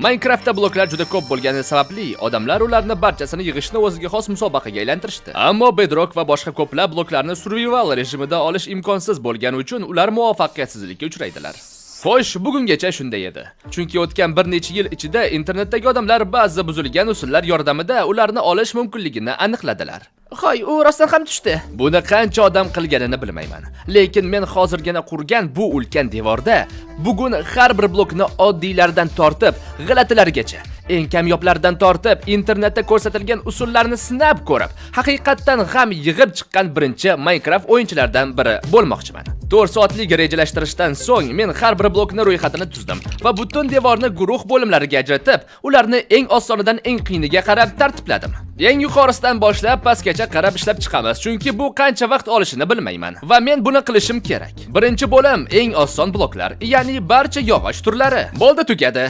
Minecraftda bloklar juda ko'p bo'lgani sababli odamlar ularni barchasini yig'ishni o'ziga xos musobaqaga aylantirishdi. Ammo Bedrock va boshqa ko'plab bloklarni survival rejimida olish imkonsiz bo'lgani uchun ular muvaffaqiyatsizlikka uchraydilar. Xo'sh, bugungacha shunday edi. Chunki o'tgan bir necha yil ichida internetdagi odamlar ba'zi buzilgan usullar yordamida ularni olish mumkinligini aniqladilar. Hoy, u rostdan ham tushdi. Buni qancha odam qilganini bilmayman. Lekin men hozirgina qurgan bu ulkan devorda bugun har bir blokni oddiylaridan tortib g'alatilargacha, eng kamyoblaridan tortib internetda ko'rsatilgan usullarni sinab ko'rib, haqiqatdan ham yig'ib chiqqan birinchi Minecraft o'yinchilaridan biri bo'lmoqchiman. 4 soatlik rejalashtirishdan so'ng men har bir blokni ro'yxatini tuzdim va butun devorni guruh bo'limlariga ajratib, ularni eng osonidan eng qiyiniga qarab tartibladim. Eng yuqorisidan boshlab pastgacha qarab ishlab chiqamiz, chunki bu qancha vaqt olishini bilmayman va men buni qilishim kerak. Birinchi bo'lim eng oson bloklar, ya'ni barcha yog'och turlari. Bo'ldi, tugadi.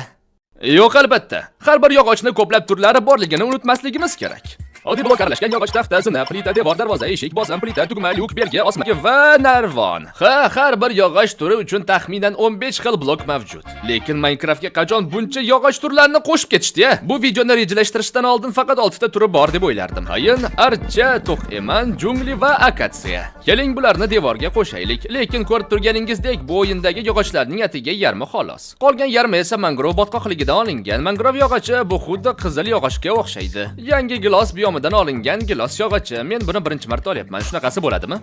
Yo'q, albatta. Har bir yog'ochni ko'plab turlari borligini unutmasligimiz kerak. Oddiy blok aralashgan yog'och, taxta, zina, plita, devor, darvoza, eshik, bosim, plita, tugma, lyuk, belgi, osma va narvon. Ha, har bir yog'och turi uchun taxminan 15 xil blok mavjud. Lekin Minecraftga qachon buncha yog'och turlarini qo'shib ketishdi, ya? Bu videoni rejalashtirishdan oldin faqat 6 ta turi bor deb o'ylardim. Qayin, archa, to'q eman, jungli va akatsiya. Keling, bularni devorga qo'shaylik. Lekin ko'rib turganingizdek, bu o'yindagi yog'ochlarning atigi yarmi xolos. Qolgan yarmi esa mangrov botqoqligidan olingan. Mangrov yog'ochi bu xuddi qizil yog'ochga o'xshaydi. Yangi gilos biomidan olingan gilos yog'ochi. Men buni birinchi marta olyapman. Shunaqasi bo'ladimi?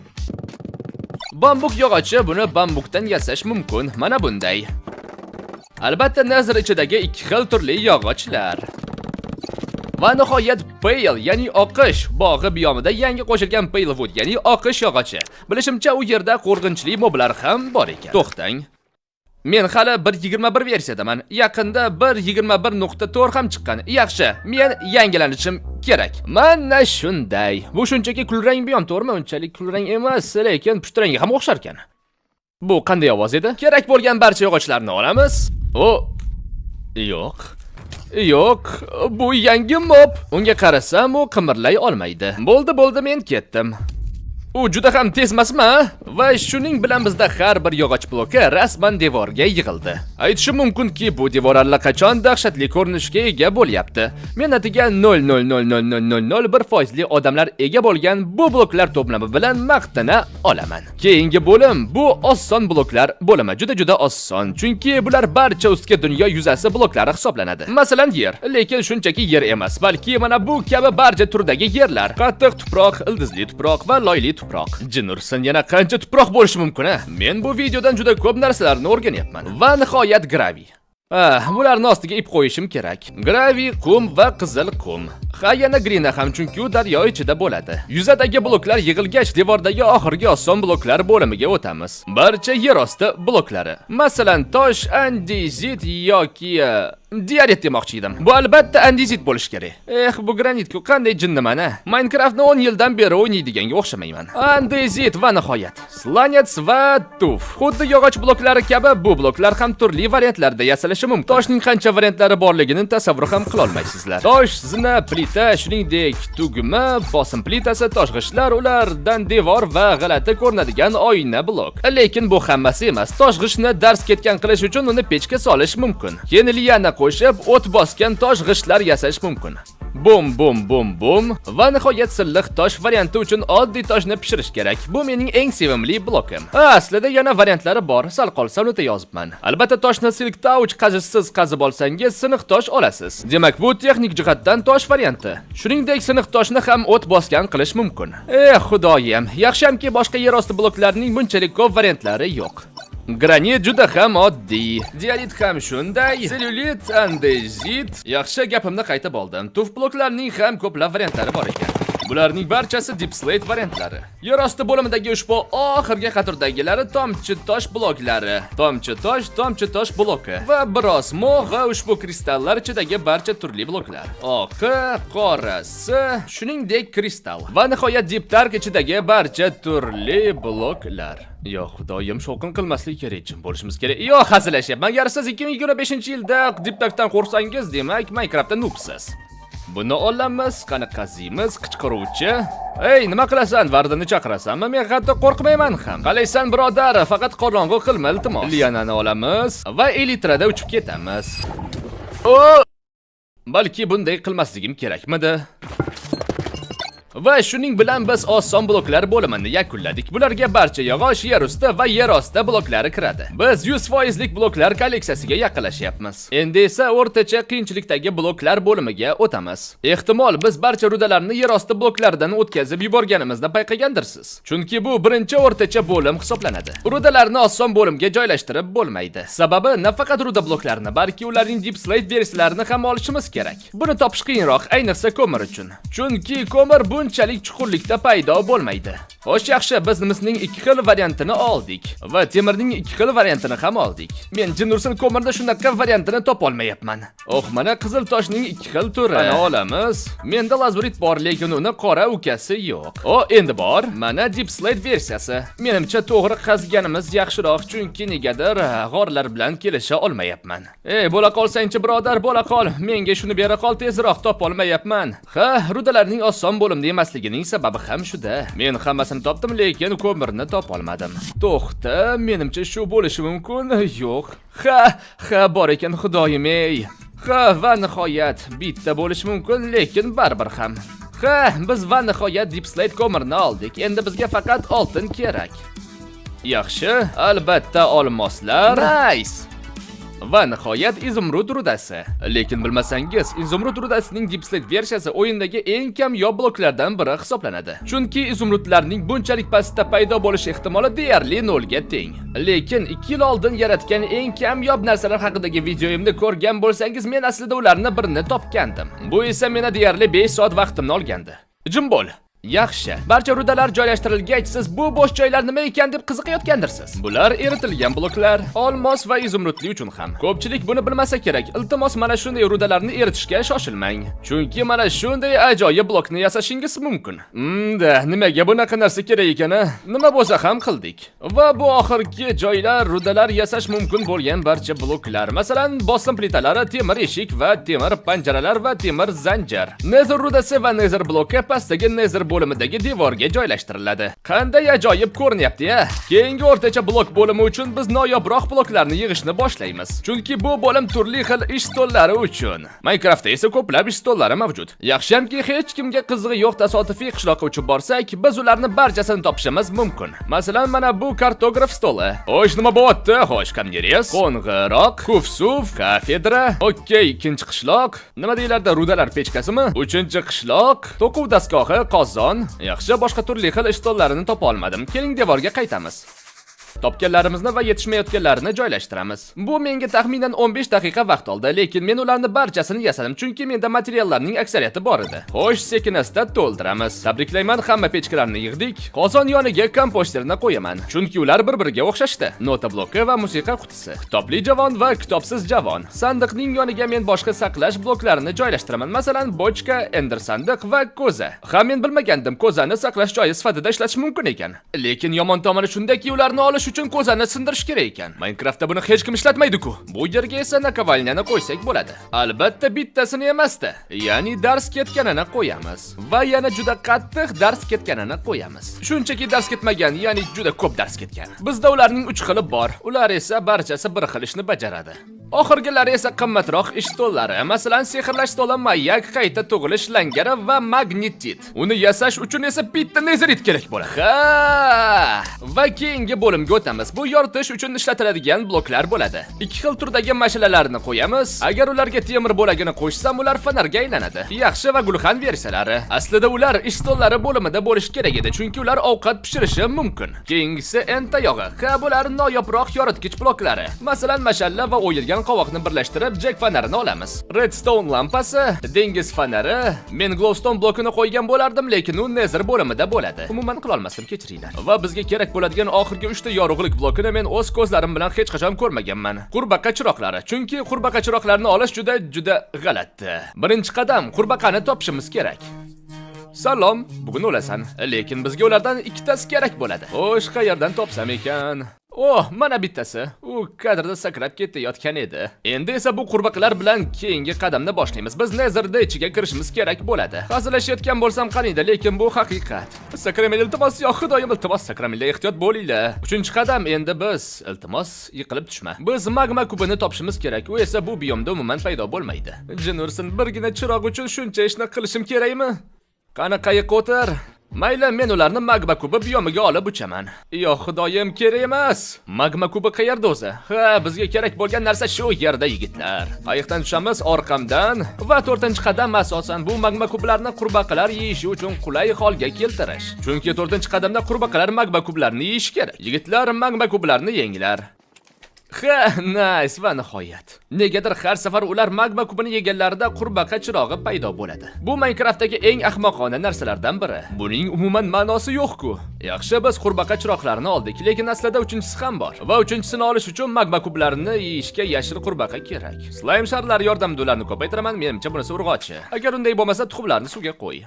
Bambuk yog'ochi, buni bambukdan yasash mumkin. Mana bunday. Albatta, Nether ichidagi ikki xil turli yog'ochlar. Va nihoyat Pale, ya'ni oqish bog'i biyomida yangi qo'shilgan Pale Wood, ya'ni oqish yog'ochi. Bilishimcha, u yerda qo'rqinchli moblar ham bor ekan. To'xtang. Men hali 1.21 versiyadaman. Yaqinda 1.21.4 ham chiqqan. Yaxshi, men yangilanishim kerak. Mana shunday. Bu shunchaki kulrang biyom, to'g'rimi? Unchalik kulrang emas, lekin pushtirangga ham o'xshar ekan. Bu qanday ovoz edi? Kerak bo'lgan barcha yog'ochlarni olamiz. O, yo'q. Yo'q, bu yangi mob. Unga qarasam, u qimirlay olmaydi. Bo'ldi, bo'ldi, men ketdim. U juda ham tez emasmi, a? Va shuning bilan bizda har bir yog'och bloki rasman devorga yig'ildi. Aytishim mumkinki, bu devor allaqachon dahshatli ko'rinishga ega bo'lyapti. Men atiga 0.0000001 foizli odamlar ega bo'lgan bu bloklar to'plami bilan maqtana olaman. Keyingi bo'lim bu oson bloklar bo'limi. Juda-juda oson, chunki bular barcha ustki dunyo yuzasi bloklari hisoblanadi. Masalan, yer, lekin shunchaki yer emas, balki mana bu kabi barcha turdagi yerlar: qattiq tuproq, ildizli tuproq va loyli tuproq. Jin ursin, yana qancha tuproq bo'lishi mumkin, a? Men bu videodan juda ko'p narsalarni o'rganyapman. Va nihoyat gravel. Ah, bularni ostiga ip qo'yishim kerak. Gravel, qum va qizil qum. Ha, yana glina ham, chunki u daryo ichida bo'ladi. Yuzadagi bloklar yig'ilgach, devordagi oxirgi oson bloklar bo'limiga o'tamiz. Barcha yer osti bloklari. Masalan, tosh, andezit yoki diorit demoqchi edim. Bu albatta andezit bo'lishi kerak. Eh, bu granit-ku, qanday jinniman, a? Minecraftni 10 yildan beri o'ynaydiganga o'xshamayman. Andezit va nihoyat slanets va tuf. Xuddi yog'och bloklari kabi bu bloklar ham turli variantlarda yasalishi mumkin. Toshning qancha variantlari borligini tasavvur ham qila olmaysizlar. Tosh, zina, plita, shuningdek tugma, bosim plitasi, tosh g'ishtlar, ulardan devor va g'alati ko'rinadigan oyna blok. Lekin bu hammasi emas. Tosh g'ishtni darz ketgan qilish uchun uni pechga solish mumkin. Keyin liana qo'shib, o't bosgan tosh g'ishtlar yasash mumkin. Bum bum bum bum va nihoyat silliq tosh varianti uchun oddiy toshni pishirish kerak. Bu mening eng sevimli blokim. Ha, aslida yana variantlari bor. Sal qolsa unutib yozibman. Albatta, toshni silk touch qazishsiz qazib olsangiz, siniq tosh olasiz. Demak, bu texnik jihatdan tosh varianti. Shuningdek, siniq toshni ham o't bosgan qilish mumkin. Eh, xudoyim, yaxshiamki boshqa yer osti bloklarining bunchalik ko'p variantlari yo'q. Granit juda ham oddiy. Diorit ham shunday. Sellyulit, andezit. Yaxshi, gapimni qaytib oldim. Tuf bloklarining ham ko'plab variantlari bor ekan. Bularning barchasi Deep Slate variantlari. Yer osti bo'limidagi ushbu oxirgi qatordagilari tomchi tosh bloklari. Tomchi tosh, tomchi tosh bloki va biroz mo'g' va ushbu kristallar ichidagi barcha turli bloklar. Oqi, qorasi, shuningdek kristal. Va nihoyat Deep Dark ichidagi barcha turli bloklar. Yo, xudoyim, shovqin qilmaslik kerak, jim bo'lishimiz kerak. Yo, hazillashyapman. Agar siz 2025-yilda Deep Darkdan qo'rqsangiz, demak, Minecraftda noobsiz. Buni olamiz, qani qaziymiz, qichqiruvchi. Ey, nima qilasan? Vardini chaqirasanmi? Men hatto qo'rqmayman ham. Qalaysan, birodar? Faqat qorong'u qilma, iltimos. Lianani olamiz va elitrada uchib ketamiz. O! Balki bunday qilmasligim kerakmidi? Va shuning bilan biz oson bloklar bo'limini yakunladik. Bularga barcha yog'och, yer usti va yer osti bloklari kiradi. Biz 100% lik bloklar kolleksiyasiga yaqinlashyapmiz. Endi esa o'rtacha qiyinchilikdagi bloklar bo'limiga o'tamiz. Ehtimol, biz barcha rudalarni yer osti bloklaridan o'tkazib yuborganimizni payqagandirsiz. Chunki bu birinchi o'rtacha bo'lim hisoblanadi. Rudalarni oson bo'limga joylashtirib bo'lmaydi. Sababi nafaqat ruda bloklarini, balki ularning deepslate versiyalarini ham olishimiz kerak. Buni topish qiyinroq, ayniqsa ko'mir uchun. Chunki ko'mir bunchalik chuqurlikda paydo bo'lmaydi. Xo'sh, yaxshi, biz misning ikki xil variantini oldik va temirning ikki xil variantini ham oldik. Men, jin ursin, ko'mirda shunaqa variantini topolmayapman. Oh, mana qizil toshning ikki xil turi. Mana olamiz. Menda lazurit bor, lekin uni qora ukasi yo'q. O, endi bor. Mana deepslate versiyasi. Menimcha, to'g'ri qazganimiz yaxshiroq, chunki negadir g'orlar bilan kelisha olmayapman. Ey, bo'la qolsangchi, birodar, bo'la qol. Menga shuni bera qol, tezroq, topolmayapman. Ha, rudalarning oson bo'limda emasligining sababi ham shuda. Men hammasini topdim, lekin ko'mirni topolmadim. To'xta, menimcha, shu bo'lishi mumkin. Yo'q. Ha, ha, bor ekan, xudoyim ey. Ha, va nihoyat bitta bo'lishi mumkin, lekin baribir ham. Ha, biz va nihoyat deepslate ko'mirni oldik. Endi bizga faqat oltin kerak. Yaxshi, albatta olmoslar. Nice. Va nihoyat izumrud rudasi. Lekin bilmasangiz, izumrud rudasining deepslate versiyasi o'yindagi eng kamyob bloklardan biri hisoblanadi. Chunki izumrudlarning bunchalik pastda paydo bo'lish ehtimoli deyarli nolga teng. Lekin 2 yil oldin yaratgan eng kamyob narsalar haqidagi videoyimni ko'rgan bo'lsangiz, men aslida ularni birini topgandim. Bu esa meni deyarli 5 soat vaqtimni olgandi. Jim bo'l. Yaxshi. Barcha rudalar joylashtirilgach, siz bu bo'sh joylar nima ekan deb qiziqayotgandirsiz. Bular eritilgan bloklar, olmos va izumrudli uchun ham. Ko'pchilik buni bilmasa kerak. Iltimos, mana shunday rudalarni eritishga shoshilmang. Chunki mana shunday ajoyib blokni yasashingiz mumkin. Mda, nimaga bunaqa narsa kerak ekan, a? Nima bo'lsa ham qildik. Va bu oxirgi joylar rudalar yasash mumkin bo'lgan barcha bloklar. Masalan, bosim plitalari, temir eshik va temir panjaralar va temir zanjir. Nether rudasi va Nether bloki pastdagi Nether bo'limidagi devorga joylashtiriladi. Qanday ajoyib ko'rinyapti-ya? Keyingi o'rtacha blok bo'limi uchun biz noyobroq bloklarni yig'ishni boshlaymiz. Chunki bu bo'lim turli xil ish stollari uchun. Minecraftda esa ko'plab ish stollari mavjud. Yaxshiyamki, hech kimga qizig'i yo'q tasodifiy qishloqqa uchib borsak, biz ularni barchasini topishimiz mumkin. Masalan, mana bu kartograf stoli. Xo'sh, nima bo'lyapti? Xo'sh, kamnerez, qo'ng'iroq, kufsuv, kafedra. Okey, ikkinchi qishloq. Nima deyiladi, rudalar pechkasimi? Uchinchi qishloq, to'quv dastgohi, qozon. Yaxshi, boshqa turli xil ish stollarini topa olmadim. Keling, devorga qaytamiz. Topganlarimizni va yetishmayotganlarini joylashtiramiz. Bu menga taxminan 15 daqiqa vaqt oldi, lekin men ularni barchasini yasadim, chunki menda materiallarning aksariyati bor edi. Xo'sh, sekin-asta to'ldiramiz. Tabriklayman, hamma pechkalarni yig'dik. Qozon yoniga komposterni qo'yaman, chunki ular bir-biriga o'xshashdi. Nota bloki va musiqa qutisi. Kitobli javon va kitobsiz javon. Sandiqning yoniga men boshqa saqlash bloklarini joylashtiraman. Masalan, bochka, ender sandiq va ko'za. Ha, men bilmagandim, ko'zani saqlash joyi sifatida ishlatish mumkin ekan. Lekin yomon tomoni shundaki, ularni olish uchun ko'zani sindirish kerak ekan. Minecraftda buni hech kim ishlatmaydi-ku. Bu yerga esa наковальня ni qo'ysak bo'ladi. Albatta bittasini emasda. Ya'ni darz ketganini qo'yamiz. Va yana juda qattiq darz ketganini qo'yamiz. Shunchaki darz ketmagan, ya'ni juda ko'p darz ketgan. Bizda ularning 3 xili bor. Ular esa barchasi bir xil ishni bajaradi. Oxirgilari esa qimmatroq ish stollari. Masalan, sehrlash stoli, mayak, qayta tug'ilish langari va magnetit. Uni yasash uchun esa bitta nezerit kerak bo'ladi. Ha! Va keyingi bo'limga o'tamiz. Bu yoritish uchun ishlatiladigan bloklar bo'ladi. Ikki xil turdagi mashalalarni qo'yamiz. Agar ularga temir bo'lagini qo'shsam, ular fonarga aylanadi. Yaxshi va gulxan versiyalari. Aslida ular ish stollari bo'limida bo'lishi kerak edi, chunki ular ovqat pishirishi mumkin. Keyingisi end tayog'i. Ha, bular noyobroq yoritgich bloklari. Masalan, mashalla va o'yilgan qovoqni birlashtirib, Jack fonarini olamiz. Redstone lampasi, dengiz fonari. Men glowstone blokini qo'ygan bo'lardim, lekin u Nether bo'limida bo'ladi. Umuman qila olmasdim, kechiringlar. Va bizga kerak bo'ladigan oxirgi 3 ta yorug'lik blokini men o'z ko'zlarim bilan hech qachon ko'rmaganman. Qurbaqa chiroqlari. Chunki qurbaqa chiroqlarini olish juda juda g'alati. Birinchi qadam, qurbaqani topishimiz kerak. Salom, bugun o'lasan. Lekin bizga ulardan ikkitasi kerak bo'ladi. Xo'sh, qayerdan topsam ekan? Oh, mana bittasi. U kadrda sakrab ketayotgan edi. Endi esa bu qurbaqalar bilan keyingi qadamni boshlaymiz. Biz Netherda ichiga kirishimiz kerak bo'ladi. Hazillashayotgan bo'lsam qaniydi, lekin bu haqiqat. Sakramang, iltimos, yo Xudoyim, iltimos, sakramanglar, ehtiyot bo'linglar. Uchinchi qadam, endi biz, iltimos, yiqilib tushma. Biz magma kubini topishimiz kerak. U esa bu biyomda umuman paydo bo'lmaydi. Jin ursin, birgina chiroq uchun shuncha ishni qilishim kerakmi? Qani, qayiqqa o'tir. Mayli, men ularni magma kubi biyomiga olib uchaman. Yo Xudoyim, kerak emas. Magma kubi qayerda o'zi? Ha, bizga kerak bo'lgan narsa shu yerda, yigitlar. Qayiqdan tushamiz orqamdan va to'rtinchi qadam asosan bu magma kublarni qurbaqalar yeyishi uchun qulay holga keltirish. Chunki to'rtinchi qadamda qurbaqalar magma kublarni yeyishi kerak. Yigitlar, magma kublarni yenglar. Ha, nice, va nihoyat. Negadir har safar ular magma kubini yeganlarida qurbaqa chirog'i paydo bo'ladi. Bu Minecraftdagi eng ahmoqona narsalardan biri. Buning umuman ma'nosi yo'q-ku. Yaxshi, biz qurbaqa chiroqlarini oldik, lekin aslida uchinchisi ham bor. Va uchinchisini olish uchun magma kublarini yeyishga yashil qurbaqa kerak. Slime sharlari yordamida ularni ko'paytiraman, menimcha bunisi urg'ochi. Agar unday bo'lmasa, tuxumlarni suvga qo'y.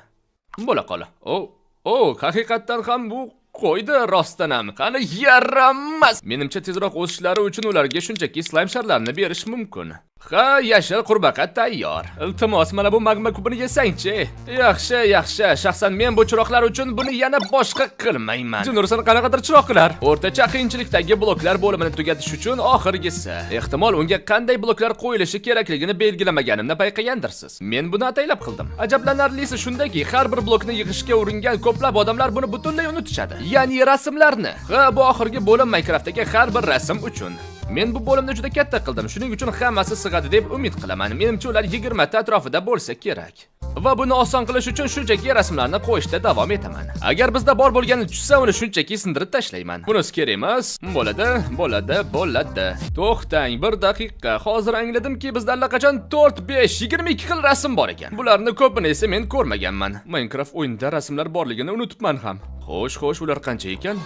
Bo'la qol. O, o, haqiqatdan ham bu qo'ydi rostdan ham. Qani, yaramas. Menimcha, tezroq o'sishlari uchun ularga shunchaki slime sharlarini berish mumkin. Ha, yashil qurbaqa tayyor. Iltimos, mana bu magma kubini yesangchi. Yaxshi, yaxshi. Shaxsan men bu chiroqlar uchun buni yana boshqa qilmayman. Jin ursin, qanaqadir chiroqlar. O'rtacha qiyinchilikdagi bloklar bo'limini tugatish uchun oxirgisi. Ehtimol unga qanday bloklar qo'yilishi kerakligini belgilamaganimni payqagandirsiz. Men buni ataylab qildim. Ajablanarlisi shundaki, har bir blokni yig'ishga uringan ko'plab odamlar buni butunlay unutishadi. Ya'ni rasmlarni. Ha, bu oxirgi bo'lim Minecraftdagi har bir rasm uchun. Men bu bo'limni juda katta qildim. Shuning uchun hammasi sig'adi deb umid qilaman. Menimcha, ular 20 ta atrofida bo'lsa kerak. Va buni oson qilish uchun shunchaki rasmlarni qo'yishda davom etaman. Agar bizda bor bo'lgani tushsa, uni shunchaki sindirib tashlayman. Bunisi kerak emas. Bo'ladi, bo'ladi, bo'ladi. To'xtang, bir daqiqa. Hozir angladimki, bizda allaqachon 4, 5, 22 xil rasm bor ekan. Bularni ko'pini esa men ko'rmaganman. Minecraft o'yinida rasmlar borligini unutibman ham. Xo'sh, xo'sh, ular qancha ekan?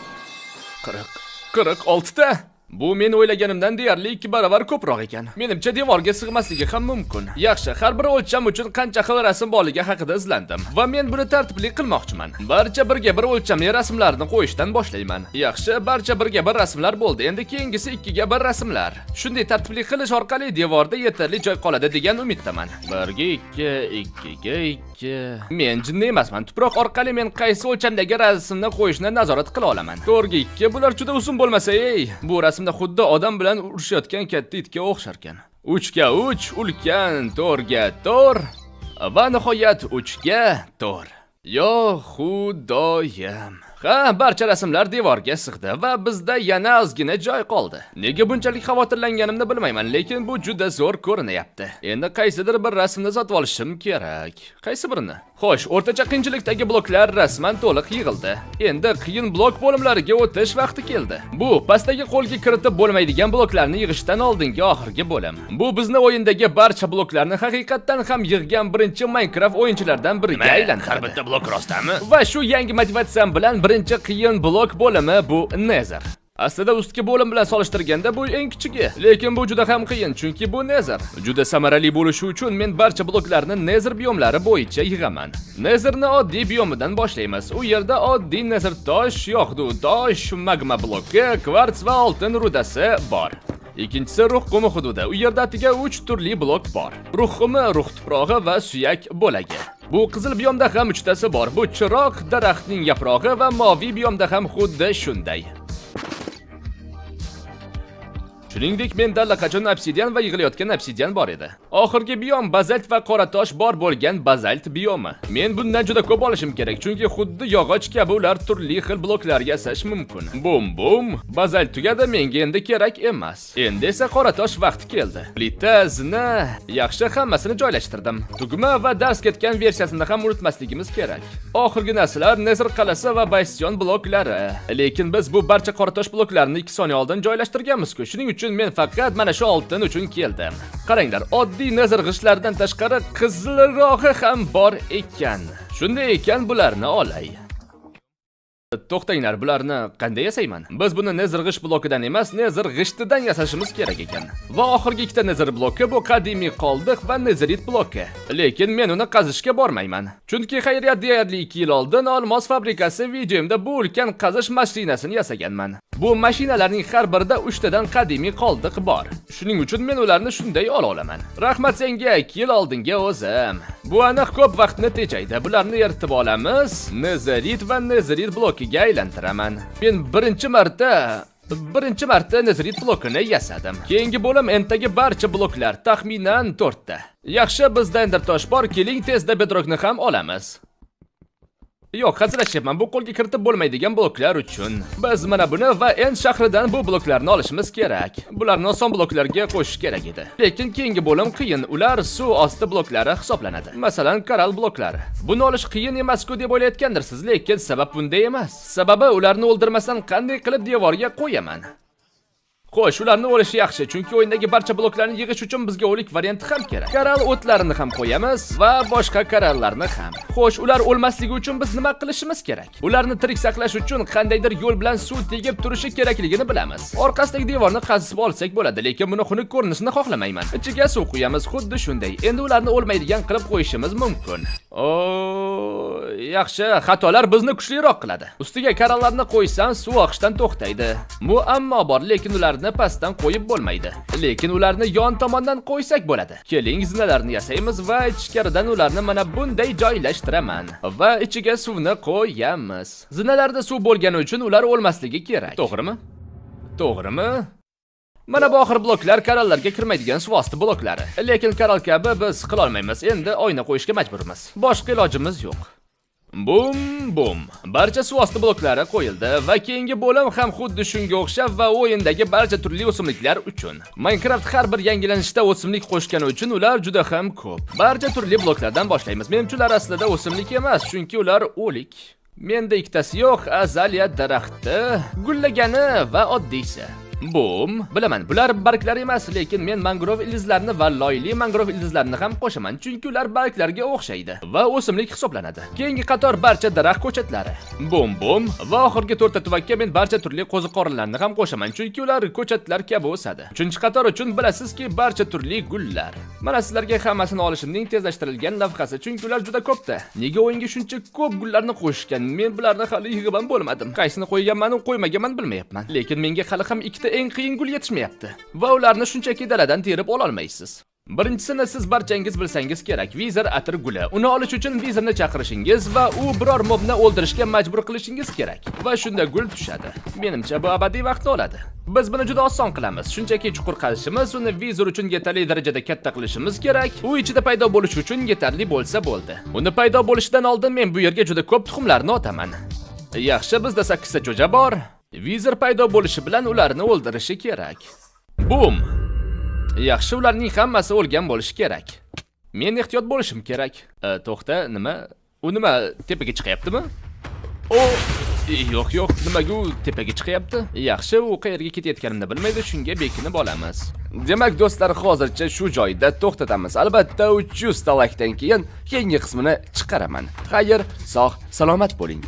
40, 46 ta. Bu men o'ylaganimdan deyarli 2 barobar ko'proq ekan. Menimcha, devorga sig'masligi ham mumkin. Yaxshi, har bir o'lcham uchun qancha xil rasm borligi haqida izlandim va men buni tartibli qilmoqchiman. Barcha birga bir o'lchamli rasmlarni qo'yishdan boshlayman. Yaxshi, barcha birga bir rasmlar bo'ldi. Endi keyingisi ikkiga bir rasmlar. Shunday tartibli qilish orqali devorda yetarli joy qoladi degan umiddaman. Birga ikki, ikkiga ikki. Men jinni emasman. Tuproq orqali men qaysi o'lchamdagi rasmni qo'yishni nazorat qila olaman. To'rtga ikki, bular juda uzun bo'lmasa, ey. Bu rasmda xuddi odam bilan urushayotgan katta itga o'xsharkan. 3 ga 3 ulkan, 4 ga 4 va nihoyat 3 ga 4. Yo Xudoyim. Ha, barcha rasmlar devorga sig'di va bizda yana ozgina joy qoldi. Nega bunchalik xavotirlanganimni bilmayman, lekin bu juda zo'r ko'rinyapti. Endi qaysidir bir rasmni sotib olishim kerak. Qaysi birini? Xo'sh, o'rtacha qiyinchilikdagi bloklar rasman to'liq yig'ildi. Endi qiyin blok bo'limlariga o'tish vaqti keldi. Bu pastdagi qo'lga kiritib bo'lmaydigan bloklarni yig'ishdan oldingi oxirgi bo'lim. Bu bizni o'yindagi barcha bloklarni haqiqatdan ham yig'gan birinchi Minecraft o'yinchilardan biriga aylantiradi. Har bitta blok rostami? Va shu yangi motivatsiyam bilan birinchi qiyin blok bo'limi bu Nether. Aslida ustki bo'lim bilan solishtirganda bu eng kichigi, lekin bu juda ham qiyin, chunki bu Nether. Juda samarali bo'lishi uchun men barcha bloklarni Nether biyomlari bo'yicha yig'aman. Netherni oddiy biyomidan boshlaymiz. U yerda oddiy Nether tosh, yog'du tosh, magma bloki, kvarts va oltin rudasi bor. Ikkinchisi ruh qumi hududi. U yerda atiga 3 turli blok bor. Ruh qumi, ruh tuprog'i va suyak bo'lagi. Bu qizil biyomda ham uchtasi bor. Bu chiroq, daraxtning yaprog'i va moviy biyomda ham xuddi shunday. Shuningdek, menda allaqachon obsidian va yig'ilayotgan obsidian bor edi. Oxirgi biyom bazalt va qora tosh bor bo'lgan bazalt biyomi. Men bundan juda ko'p olishim kerak, chunki xuddi yog'och kabi ular turli xil bloklar yasash mumkin. Bum bum, bazalt tugadi, menga endi kerak emas. Endi esa qora tosh vaqti keldi. Plita, zina, yaxshi, hammasini joylashtirdim. Tugma va dars ketgan versiyasini ham unutmasligimiz kerak. Oxirgi narsalar Nether qal'asi va bastion bloklari. Lekin biz bu barcha qora tosh bloklarini 2 soniya oldin joylashtirganmiz-ku. Shuning uchun men faqat mana shu oltin uchun keldim. Qaranglar, oddiy Nether g'ishtlardan tashqari qizilrog'i ham bor ekan. Shunday ekan, bularni olay. To'xtanglar, bularni qanday yasayman? Biz buni nether g'isht blokidan emas, nether g'ishtidan yasashimiz kerak ekan. Va oxirgi ikkita nether bloki bu qadimiy qoldiq va netherit bloki. Lekin men uni qazishga bormayman. Chunki xayriyat, deyarli 2 yil oldin olmos fabrikasi videomda bu ulkan qazish mashinasini yasaganman. Bu mashinalarning har birida 3 tadan qadimiy qoldiq bor. Shuning uchun men ularni shunday ola olaman. Rahmat senga, 2 yil oldinga o'zim. Bu aniq ko'p vaqtni tejaydi. Bularni eritib olamiz, netherit va netherit blokiga aylantiraman. Men birinchi marta netherit blokini yasadim. Keyingi bo'lim Enddagi barcha bloklar, taxminan 4 ta. Yaxshi, bizda ender tosh bor, keling, tezda bedrockni ham olamiz. Yo'q, hazillashyapman. Bu qo'lga kiritib bo'lmaydigan bloklar uchun. Biz mana buni va End shahridan bu bloklarni olishimiz kerak. Bularni oson bloklarga qo'shish kerak edi. Lekin keyingi bo'lim qiyin. Ular suv osti bloklari hisoblanadi. Masalan, koral bloklari. Buni olish qiyin emas-ku deb o'ylayotgandirsiz, lekin sabab bunda emas. Sababi ularni o'ldirmasdan qanday qilib devorga qo'yaman? Xo'sh, ularni o'lishi yaxshi, chunki o'yindagi barcha bloklarni yig'ish uchun bizga o'lik varianti ham kerak. Koral o'tlarini ham qo'yamiz va boshqa korallarni ham. Xo'sh, ular o'lmasligi uchun biz nima qilishimiz kerak? Ularni tirik saqlash uchun qandaydir yo'l bilan suv tegib turishi kerakligini bilamiz. Orqasidagi devorni qazib olsak bo'ladi, lekin buni xunuk ko'rinishini xohlamayman. Ichiga suv quyamiz, xuddi shunday. Endi ularni o'lmaydigan qilib qo'yishimiz mumkin. O, yaxshi, xatolar bizni kuchliroq qiladi. Ustiga korallarni qo'ysam, suv oqishdan to'xtaydi. Muammo bor, lekin ularni pastdan qo'yib bo'lmaydi. Lekin ularni yon tomondan qo'ysak bo'ladi. Keling, zinalarni yasaymiz va ichkaridan ularni mana bunday joylashtiraman. Va ichiga suvni qo'yamiz. Zinalarda suv bo'lgani uchun ular o'lmasligi kerak. To'g'rimi? To'g'rimi? Mana bu oxir bloklar korallarga kirmaydigan suv osti bloklari. Lekin koral kabi biz qilolmaymiz. Endi oyna qo'yishga majburmiz. Boshqa ilojimiz yo'q. Bum bum. Barcha suv osti bloklari qo'yildi va keyingi bo'lim ham xuddi shunga o'xshab va o'yindagi barcha turli o'simliklar uchun. Minecraft har bir yangilanishda o'simlik qo'shgani uchun ular juda ham ko'p. Barcha turli bloklardan boshlaymiz. Menimcha, ular aslida o'simlik emas, chunki ular o'lik. Menda ikkitasi yo'q, azaliya daraxti, gullagani va oddiysi. Bum, bilaman, bular barglar emas, lekin men mangrov ildizlarini va loyli mangrov ildizlarini ham qo'shaman, chunki ular barglarga o'xshaydi va o'simlik hisoblanadi. Keyingi qator barcha daraxt ko'chatlari. Bum bum va oxirgi to'rtta tuvakka men barcha turli qo'ziqorinlarni ham qo'shaman, chunki ular ko'chatlar kabi o'sadi. Uchinchi qator uchun bilasizki, barcha turli gullar. Mana sizlarga hammasini olishimning tezlashtirilgan lavhasi, chunki ular juda ko'pda. Nega o'yinga shuncha ko'p gullarni qo'shishgan? Men bularni hali yig'ib ham bo'lmadim. Qaysini qo'yganman, qo'ymaganman bilmayapman. Lekin menga hali ham ikkita eng qiyin gul yetishmayapti. Va ularni shunchaki daladan terib ololmaysiz. Birinchisini siz barchangiz bilsangiz kerak. Wither atir guli. Uni olish uchun Witherni chaqirishingiz va u biror mobni o'ldirishga majbur qilishingiz kerak. Va shunda gul tushadi. Menimcha, bu abadiy vaqtni oladi. Biz buni juda oson qilamiz. Shunchaki chuqur qazishimiz, uni Wither uchun yetarli darajada katta qilishimiz kerak. U ichida paydo bo'lishi uchun yetarli bo'lsa bo'ldi. Uni paydo bo'lishidan oldin men bu yerga juda ko'p tuxumlarni otaman. Yaxshi, bizda 8 ta jo'ja bor. Wither paydo bo'lishi bilan ularni o'ldirishi kerak. Bum! Yaxshi, ularning hammasi o'lgan bo'lishi kerak. Men ehtiyot bo'lishim kerak. To'xta, nima? U nima, tepaga chiqyaptimi? O, yo'q, yo'q, nimaga u tepaga chiqyapti? Yaxshi, u qayerga ketayotganimni bilmaydi, shunga bekinib olamiz. Demak, do'stlar, hozircha shu joyda to'xtatamiz. Albatta, 300 ta laykdan keyin keyingi qismini chiqaraman. Xayr, sog' salomat bo'ling.